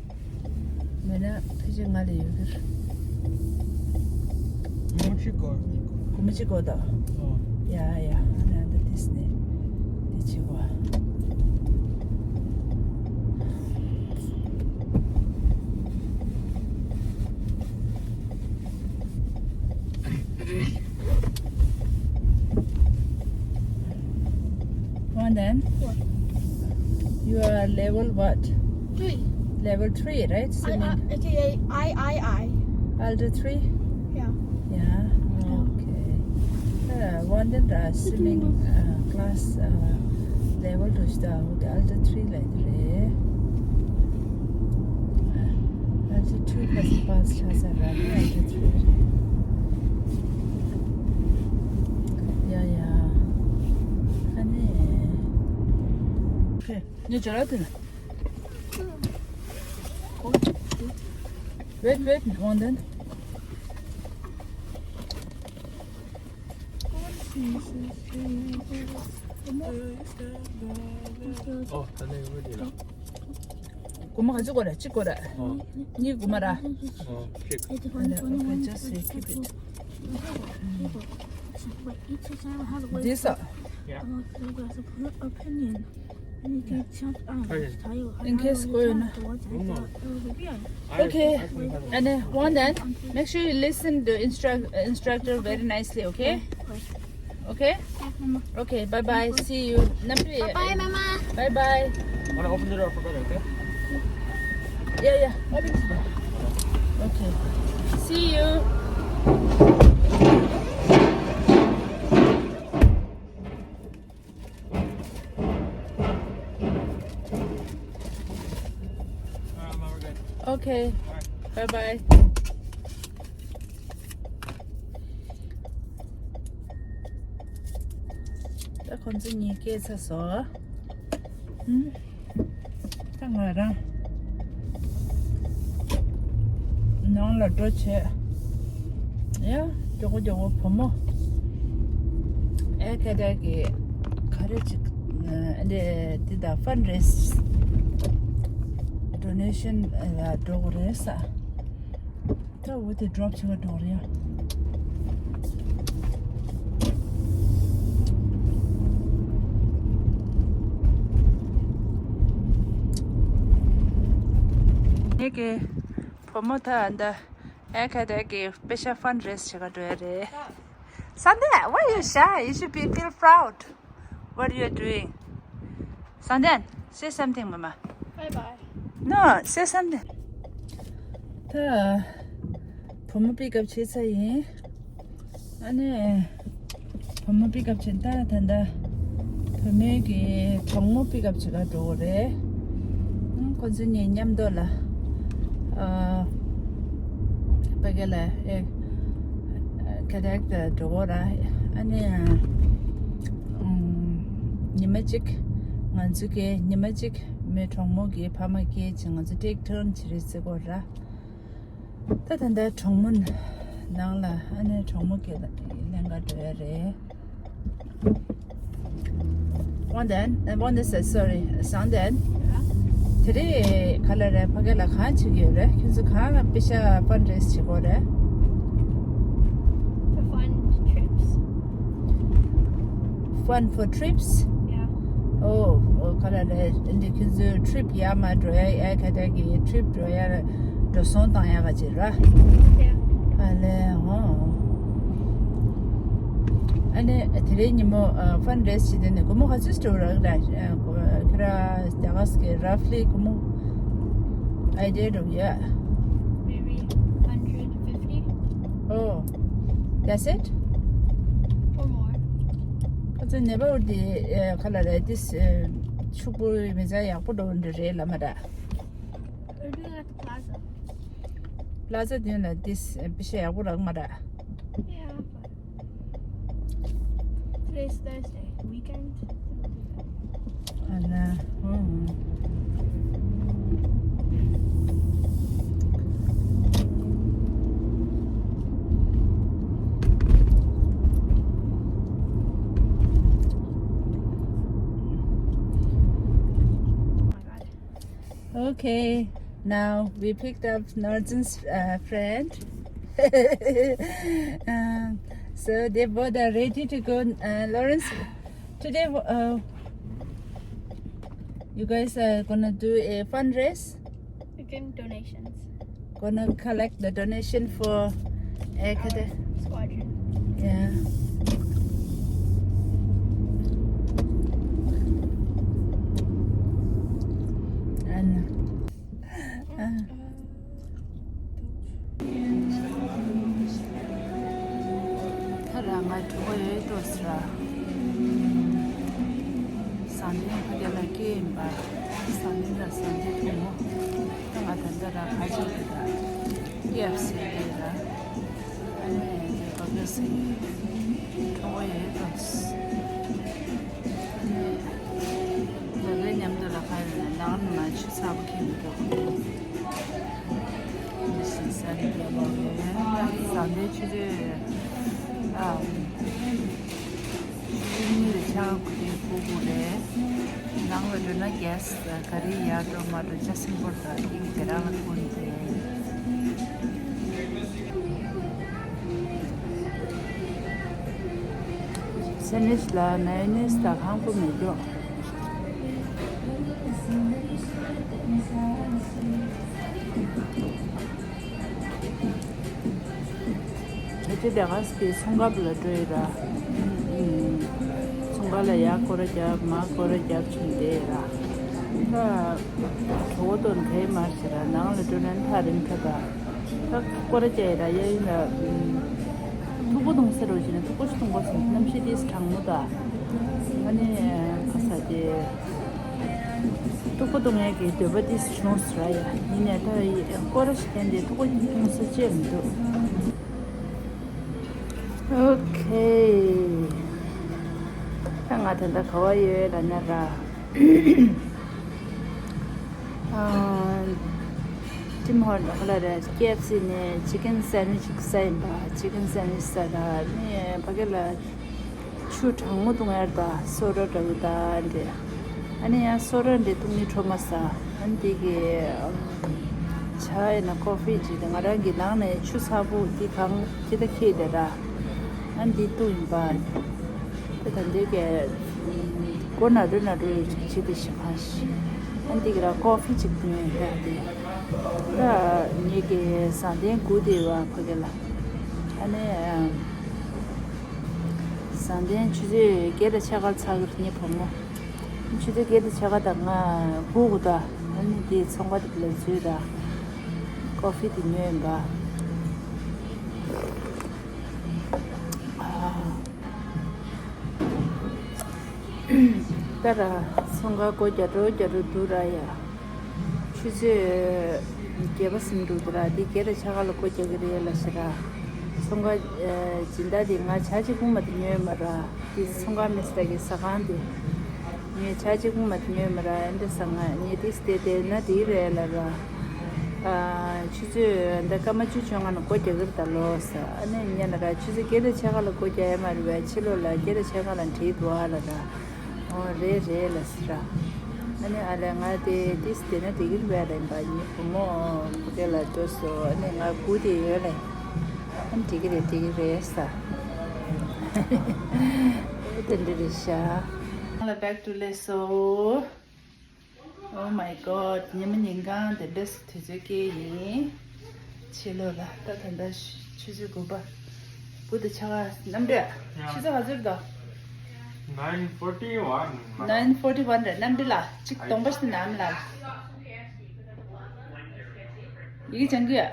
མེད་ན་ཕལ་ཆེར་ང་ལ་ཡོད་གི་རེད། སྒོར་མོ་གཅིག་དགོས། སྒོར་མོ་གཅིག་དགོས་དོ། ཨོ། ཡ་ཡ། ཨ་ནི་ཨ་ད་དེ་སི་ནས་དེ་བྱེད་དགོས། And then? What? You are level what? Three. Level three, right? I, I, Swimming. It's a I, I, I. Alter three? Yeah. Yeah. Okay. Uh, one then the swimming uh, class uh, level two is the alter three like that. Alter two class pass chasa rani alter three. Yeah, yeah. Ani. Okay. Ni jara tu. Wait, wait, one then. Oh, ད་ནི་ཡོང་གི་རེད་ལ། གོ་མ་ག་ཚོད་གོ་ར་གཅིག་གོ་ར། ཨོ། གཉིས་གོ་མ་ར། ཨོ། ཤིག་ཨ་ལེ། Okay, just say keep it. This uh, in case go in. Okay, and uh, one then, make sure you listen to instruct, instructor very nicely, okay? Okay? Okay, bye bye. See you. Bye bye, Mama. Bye bye. Wanna open the door for better, okay? Yeah, yeah. Open the door. Okay. See you. Okay. Bye bye. ད་ཁོང་ཚོ་གཉིས་སྐྱེལ་ཚར་སོང་། ཧུམ། ད་ང་རང་ནང་ལ་འགྲོ་བྱས། ཡ། མགྱོགས་པོ་མགྱོགས་པོ་བུ་མོ། ཨེ་ཁ་ཏ་གི་ག་རེ་ཅིག་འདི་འདི་ད་ཕན་རེས་ཌོ་ནེ་ཤན་ལ་འགྲོ་དགོས་རེད་ས། ད་འོ་དེ་ཌོབ་བྱེད་པ་འགྲོ་རེད་ཡ། ངེད་ཀྱི་བུ་མོ་ད་འདི་ཨེ་ཁ་ཏ་གི་པེ་ཤ་ཕན་རེས་བྱེད་ག་འགྲོ་ཡ་རེད། Sandhya, why you shy? You should be feel proud. What you are doing? Sandhya, say something, Mama. Bye bye. No, say something. ད་བུ་མོ་པིག་ཨབ་བྱས་ཚར་ཡིན། ཨ་ནི་བུ་མོ་པིག་ཨབ་བྱས། ད་ད་ད་བུ་མོའི་གི་གྲོགས་མོ་པིག་ཨབ་བྱེད་ག་འགྲོ་གི་རེད། ཁོ་ཚོ་གཉིས་མཉམ་དུ་ལ། ཨ། ཕ་གི་ལ་ཨེ་ཁ་ཏ་གི་འགྲོ་གི་ར། ཨ་ནི་ཨམ། ཉི་མ་གཅིག་ང་ཚོ་གི་ཉི་མ་གཅིག་མོའི་གྲོགས་མོ་གི་ཕ་མ་སྐྱེལ་བྱས་ང་ཚོ་ཊེག་ཊརན་བྱེད་རེས་བྱེད་གི་ར། ད་ད་ལྟ་གྲོགས་མོ་ནང་ལ་ཨ་ནི་གྲོགས་མོ་སྐྱེལ་ལེན་ག་འགྲོ་ཡ་རེད། One then, uh, one is, uh, sorry, Sandhya. དེ་རིང་ག་ལ་རེད། ཕ་གི་ལ་གང་བྱེད་ཀྱི་ཡོད་རེད། ཁྱོད་ཚོ་གང་ལ་པེ་ཤ་ཕན་རེས་བྱེད་དགོས་རེད། To fund trips. Fun for trips? Yeah. Oh, oh, ག་ལ་རེད། འདི་ཁྱོད་ཚོའི་ཊི་རིབ་ཡར་མར་འགྲོ་ཡ། ཨེ་ཁ་ཏ་གི་ཊི་རིབ་འགྲོ་ཡ་ར་འགྲོ་སོང་བཏང་ཡ་ག་ཅིག་ར། Yeah. ཨ་ལེ་ཧོ། ཨ་ནི་དེ་རིང་ཉིན་མོ་ཕན་རེས་བྱེད་དེ་ནི་སྒོར་མོ་ག་ཚོད་འགྲོ་རག་ར། ཁྱོད་ར་རྒྱ་གར་གི་ར་ཕ་ལི་སྒོར་མོ་ཨའི་ཌི་ཡ་འགྲོ་ཡ། Maybe hundred fifty. Oh, that's it? Or more. ཁོ་ཚོ་ནེ་པཱལ་དེ་ག་ལ་རེད། དེ་ཕྱུག་པོ་མི་ཚང་ཡག་པོ་འགྲོ་འདྲ་རེད་ལབ་མ་ར། We're doing at the plaza. Plaza དེ་ལ་དེ་པེ་ཤ་ཡག་པོ་རག་མ་ར། Yeah, but today's Thursday, weekend. ཨ་ལ། ཨོ། Oh my God. Okay, now we picked up Norton's uh, friend. Uh, so they both are ready to go. Uh, Lawrence, today uh, you guys are gonna do a fundraise? Again, donations. Gonna collect the donation for Ekate. Squadron. Yeah. ཟེར། བཟང་ལྡན་ཕ་གི་ལ་སྐྱེས་ཡིན་པ། བཟང་ལྡན་ལ་བཟང་ལྡན་ཐུག་མོ། ད་ང་ད་ལྟ་ར་ཁ་ཆེ་གི་ད། ཀེ་ཨེཕ་སི་དེ་ར། ཨ་ནི་དེ་བ་ག་སི། ཁྲོ་བོ་ཡོད་དོ། ཨ་ནི་ད་ལྟ་མཉམ་དུ་ལ་ཁ་ཡོད་ན་ནང་ལ་མ་ཆུ་ཚ་པོ་ཁྱེར་མི་འདུག་ཟ་ལེ་རྒྱབ་པ་རེད། ཟ་ལེ་ཆུ་ཚོད་ཨ། ཆུ་ཚོད་གཉིས་ལ་ཆ་ག་དེ་ཁུག་ཁུག་རེད། ནང་ལ་འགྲོ་ན་གེ་སི་ག་རེ་ཡར་འགྲོ་མར་འགྲོ་ཅ་སིན་པོར་དང་ཨིང་དེ་རང་ལ་ཁུག་ནི་རེད། སེན་ཌི་ཝིཆ་ལ་མེ་ཡོ་ནེ་སི་དང་ཁང་པ་མེད་འགྲོ། ཁྱེད་ཚོ་དེ་ག་སི་ཚོང་ཁང་ལ་འགྲོ་ཡི་ར། ཚོང་ཁང་ལ་ཡར་སྐོར་ར་རྒྱབ་མར་སྐོར་ར་རྒྱབ་བྱུང་བསྡད་ཡི་ར། ད་གྲོད་ཁོག་ལྟོགས་ན་ག་ཡི་མ་རེད་ཟེར་ར། ནང་ལ་འགྲོ་ན་ཐག་རིང་ཐག་ད། ད་སྐོར་ར་རྒྱག་ཡི་ར་ཡ་ཡིན་ལ། ཐུག་པ་གཏོང་ས་རོ་བྱས་ན་ཐུག་པ་ཞིག་གཏོང་དགོས་སོང་། གནམ་གཤིས་དེ་གྲང་མོ་ད། ཨ་ནི་ཁ་ས་དེ། ཐུག་པ་གཏོང་ཡས་ཀྱི་འདོད་པ་དེ་བྱུང་སོང་ར་ཡ། ཡིན་ནའི་ད་ཡི་སྐོར་ར་ཞིག་བསྟན་ཏེ་ཐུག་པ་གཏོང་ས་བཅས་མི་འདུག་ཨོ་ཁེ། ད་ང་ད་ལྟ་ག་བ་ཡོད་ལབ་ན་ར། ཨ། ཊིམ་ཧོར་ཌན་ལ་རེད། ཀེ་ཨེཕ་སི་ནས་ཅི་ཀན་སན་ཌི་ཝིཆ་ཟ་ཡིན་པ། ཅི་ཀན་སན་ཌི་ཝིཆ་ཟ་ར་ནི་ཕ་གི་ལ། ཆུ་གྲང་མོ་བཏུང་ཡར་དང་སོ་ཌ་འདྲ་བོ་དང་འདྲ། ཨ་ནི་ཡང་སོ་ཌ་འདྲ་བཏུང་ནི་ཁྲོ་མ་ཟ། ཨ་ནི་དེ་གི་ཨམ། ཇ་ཡིན་ན་ཀོ་ཕི་ཅིག་དང་ང་རང་གི་ནང་ནས་ཆུ་ཚ་པོ་དེ་གང་ཅི་ད་ཁྱེར་དེ་ར། ཨ་ནི་དེ་བཏུང་ཡིན་པ། དེ་ད་འདི་གི་ཨམ། སྒོ་ན་རུ་ན་རུ་ཅིག་བྱེད་དེ་ཞིག་ཧ་ཤི། ཨ་ནི་དེ་གི་ར་ཀོ་ཕི་ཅིག་བཏུང་ཡིན་པ་དེ། ད་ངེད་ཀྱི་བཟང་ལྡན་སྒུག་བསྡད་ཡོད་ཨ་ཕ་གི་ལ། ཨ་ནི་ཨམ། བཟང་ལྡན་ཆུ་ཚོད་བརྒྱད་དང་ཕྱེད་ཀར་ཚར་གི་རེད་ངའི་བུ་མོ། ཆུ་ཚོད་བརྒྱད་དང་ཕྱེད་ཀ་དང་ལྔ་སྒུག་དགོས་ད། ཨ་ནི་དེ་ཚོང་ཁང་དེ་ལ་འཛུལ་ད། ཀོ་ཕི་དེ་ཉོས་ཡིན་པ། ཨ། ད་ར་ཚོང་ཁང་སྒོ་རྒྱག་འགྲོ་རྒྱག་འགྲོ་འདུག་ར་ཡ། ཆུ་ཚོད་བརྒྱད་པ་ཟིན་འགྲོ་འདུག་ར། འདི་བརྒྱད་དང་ཕྱེད་ཀ་ལ་སྒོ་རྒྱག་གི་རེད་ལབ་ཤག་ར། ཚོང་ཁང་། ཨ། སྦྱིན་བདག་དེ་ང་ཇ་གཅིག་པུ་མ་གཏོགས་ཉོས་མ་ར། དེ་ཚོང་ཁང་མེད་ས་གི་ཟ་ཁང་དེ། ངས་ཇ་གཅིག་པུ་མ་གཏོགས་ཉོས་མ་ར། ཨེ་འདྲ་ཟ་ང་ངས་དེ་སྟེ་བསྡད་ན་དེ་རེད་ལབ་ར། ཨ། ཆུ་ཚོད་འདི་སྐར་མ་བཅུ་བཅོ་ལྔ་ན་སྒོ་རྒྱག་གི་རེད་ད་ལོ་ཟེར། ཨ་ནི་ཉན་ན་ར་ཆུ་ཚོད་བརྒྱད་དང་ཕྱེད་ཀ་ལ་སྒོ་རྒྱག་ཡ་མ་རེད་པས། ཕྱི་ལོགས་ལ་བརྒྱད་དང་ཕྱེད་ཀ་ལ་བྲིས་འདུག་ཨ་ལབ་ར། ཨོ་རེད་རེད་ལབ་ཟེར་ར། ཨ་ནི་ཨ་ལས་ང་དེ་ཏིས་དེ་ན་དེ་གིར་བས་ལ་ཡིན་པ་ཉི་བུ་མོ་བུ་དེ་ལ་འགྲོ་སོ། ཨ་ནི་ང་སྒུག་དེ་ཡོད་ལ། ཨ་ནི་དེ་གི་རེད་དེ་གི་རེད་ས། ཨེ་དེ་འདྲ་རེད་ཤག་ང་ལ་back to ལས་སོ། Oh my god ཉི་མ་ཉིན་གང་དེ་འདྲ་དུས་ཚོད་སྐྱེལ་ཡིན། ཕྱི་ལོགས་ལ་ད་ད་ལྟ་ཆུ་ཚོད་དགུ་པ། བུ་དང་ཆ་ག་གནམ་གྲུ། ཆུ་ཚོད་ག་ཚོད་རེད་ད། Nine forty one. Nine forty one རེད། གནམ་གྲུ་ལ་གཅིག་གདོང་པ་ཞིག་ནམ་ལ། ཡི་གེ་སྦྱང་གི་ཡ།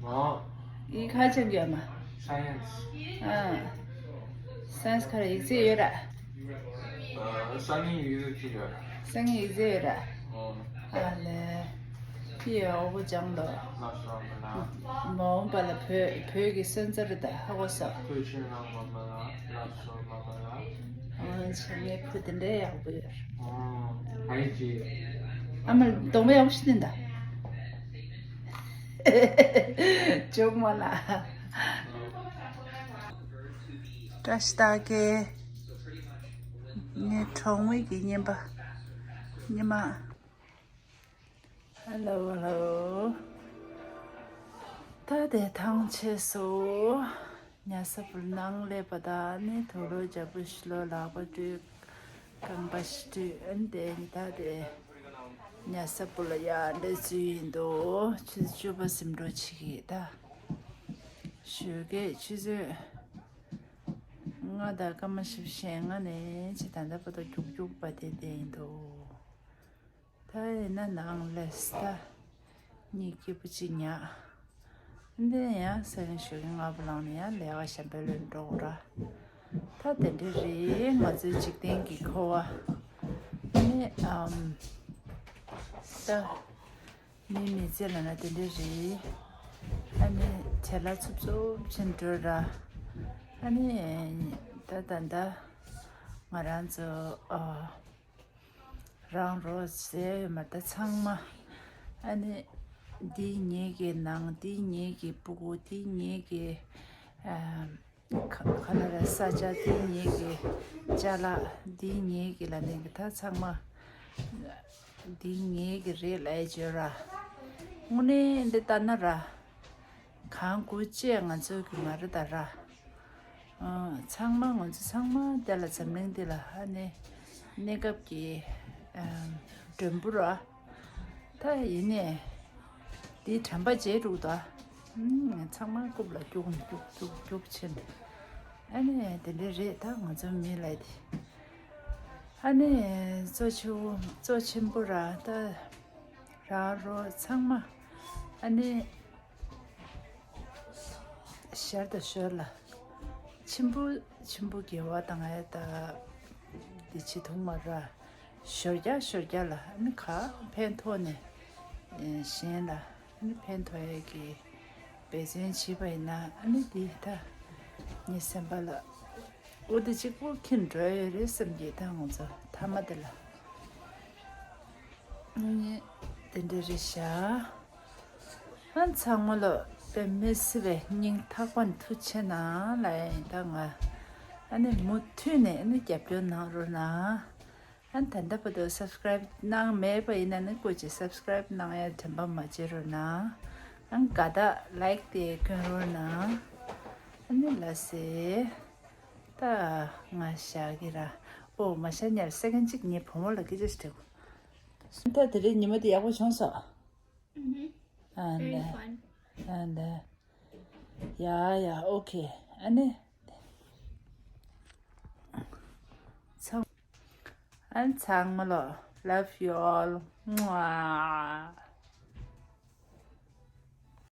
ཨོ། ཡི་གེ་ག་སྦྱང་གི་ཡ་མ། Science. ཨ། Science ག་རེ་ཡིག་ཚད་ཡོད་ར། ཨ། སང་ཉིན་ཡིག་ཚད་ཅིག་ཡོད་ར། སང་ཉིན་ཡིག་ཚད་ཡོད་ར། ཨོ། ཨ་ལས། ཕི་ཡ་འོ་བོ་སྦྱང་དོ། ལགས་སོ་མ་ལགས། མ་འོངས་པ་ལ་བོད་བོད་ཀྱི་སོན་རྩ་རེ་ད་ཧ་གོ་ས། བོད་ཕྱི་ནང་མ་མ་ལགས། ལགས་སོ་མ་མ་ལགས། ཨ་ཆེ་ངའི་བུ་དེ་འདྲའི་ཡག་པོ་ཡོད། ཨོ། ཨ་མ་གདོང་པ་ཡག་པོ་ཞིག་བསྟན་ད། ཇོག་མ་ལ། བཀྲ་ཤིས་རྟགས་བརྒྱད། ངའི་གྲོགས་མོ་གི་རྔན་པ། རྔན་མ། ཧ་ལོ་ཧ་ལོ། ད་དེ་ཐང་ཆད་སོ། ཉལ་ས་བུ་ནང་སླེབས་པ་དང་ནི་དུག་ལོག་འཇམ་པོ་ཞིག་ལོག་ལག་པ་བཀྲུས། རྐང་པ་ཞིག་བཀྲུས། ཨ་ནི་དེ་ནི་ད་དེ་ཉལ་ས་བུ་ལ་ཡར་འདྲ་ཚུལ་ཡིན་འདུག་ཆུ་ཚོད་བཅུ་པ་ཟིན་འགྲོ་ཆི་གི་ད། ཞོགས་ཀས་ཆུ་ཚོད་ལྔ་དང་སྐར་མ་བཞི་བཅུ་ཞེ་ལྔ་ནས་ཕྱི་ད་ལྟ་བར་དུ་རྒྱུག་རྒྱུག་པ་དེ་བསྡད་ཡིན་འདུག་ད་ཡིན་ན་ནང་ལས་ད་གཉིད་སྐྱིད་པོ་ཅིག་ཉལ། འདི་ཡང་སེ་རན་ཞོགས་ཀྱི་སྔ་པོ་ལངས་ནས་ཡང་ལས་ཀ་གཞན་པའི་ལོས་འགྲོ་དགོས་ར། ད་དེ་འདྲ་རེད། ང་ཚོའི་འཇིག་རྟེན་གྱི་འཁོར་བ་ནི་ཨམ་ད་མི་མི་ཚེ་ལ་ན་དེ་འདྲ་རེད། ཨ་ནི་བྱ་ལ་འཚུབ་འཚུབ་ཕྱིན་འགྲོ་ར། ཨ་ནི་ད་ད་ད་ང་རང་ཚོ་ཨ། རང་རོ་ཟེར་ཡོད་མ་རེད་ད་ཚང་མ། ཨ་ནི་འདི་ངེད་ཀྱི་ནང་འདི་ངེད་ཀྱི་སྤུ་གུ་འདི་ངེད་ཀྱི་ཨ་ཁ་ཁ་ལ་ར་ས་ཆ་འདི་ངེད་ཀྱི་ཅ་ལག་འདི་ངེད་ཀྱི་ལ་ནི་ད་ཚང་མ་འདི་ངེད་ཀྱི་རེད་ལ་ཡ་བརྗོད་ར། དངོས་གནས་འདི་ལྟ་ན་ར། གང་དགོས་ཅེས་ང་ཚོ་གི་མ་རེད་ད་ར། ཨ། ཚང་མ་ང་ཚོ་ཚང་མ་དེ་ལ་འཛམ་གླིང་འདི་ལ་ཨ་ནི་གནས་སྐབས་ཀྱི་ཨ་མགྲོན་པོ་ར། ད་ཡིན་ནས་འདི་དྲན་པ་བརྗེད་འགྲོ་ད། ཨ་ཚང་མ་རྐུབ་ལ་རྒྱུག་རྒྱུག་རྒྱུག་རྒྱུག་ཕྱིན། ཨ་ནི་དེ་འདྲ་རེད་ད་ང་ཚོ་མི་ལ་དེ། ཨ་ནི་གཙོ་ཆེ་བོ་གཙོ་ཆེན་པོ་ར་ད། རང་རོ་ཚང་མ་ཨ་ནི་ཤར་དང་ཤོར་ལ་ཆེན་པོ་ཆེན་པོ་དགེ་བ་དང་ཨེ་ད་འདི་ཆེ་ཐུང་མ་ར་ཞོར་རྒྱག་ཞོར་རྒྱག་ལ་ཨ་ནི་ག་ཕན་ཐོགས་ནས་གཞན་ལ་ཨ་ནི་ཕན་ཐོགས་ཡས་ཀྱི་འབད་བརྩོན་བྱེད་པ་ཡིན་ན་ཨ་ནི་འདི་ད་ངའི་སེམས་པ་ལ་འོ་དེ་གཅིག་པོ་ཁྱིམ་འགྲོ་ཡོད་རེད་བསམ་གྱི་ད་ང་ཚོ་མཐའ་མ་དེ་ལ། དེ་འདྲ་རེད་ཤག་ཨ་ཚང་མ་ལོ་དཔེ་མི་སྲིད་པའི་སྙིང་ཐག་པ་ནས་ཐུགས་ཆེ་གནང་ལ་ཡིན་ད་ང་ཨ་ནི་མུ་མཐུད་ནས་ཨ་ནི་རྒྱབ་སྐྱོར་གནང་རོགས་གནང་། ཨ་ནི་ད་ལྟ་བར་དུ་སབ་སི་ཀ་རེབ་གནང་མེད་པ་ཡིན་ན་ནི་སྐུ་མཁྱེན་སབ་སི་ཀ་རེབ་གནང་ཡ་དྲན་པ་མ་བརྗེད་རོགས་གནང་། ཨ་ནི་དགའ་རྟགས་ལའིཀ་དེ་སྐྱོན་རོགས་གནང་། ཨ་ནི་ལ་སེ། ད་ང་བཞག་གི་ར། ཨོ་མ་བཞག་ཉར་སེ་ཀན་གཅིག་ངའི་བུ་མོ་ལ་སྐད་ཆ་ཞིག་དྲིས། ད་དེ་རིང་ཉི་མ་དེ་ཡག་པོ་བྱུང་སོང་། Mm-hmm. ཨ་Very ལེ། Fun. ཨ་ལེ། ཡ་ཡ་ཨོ་ཁེ། ཨ་ནི། ཚང་། ཨ་ཚང་མ་ལོ། Love you all. Mwah.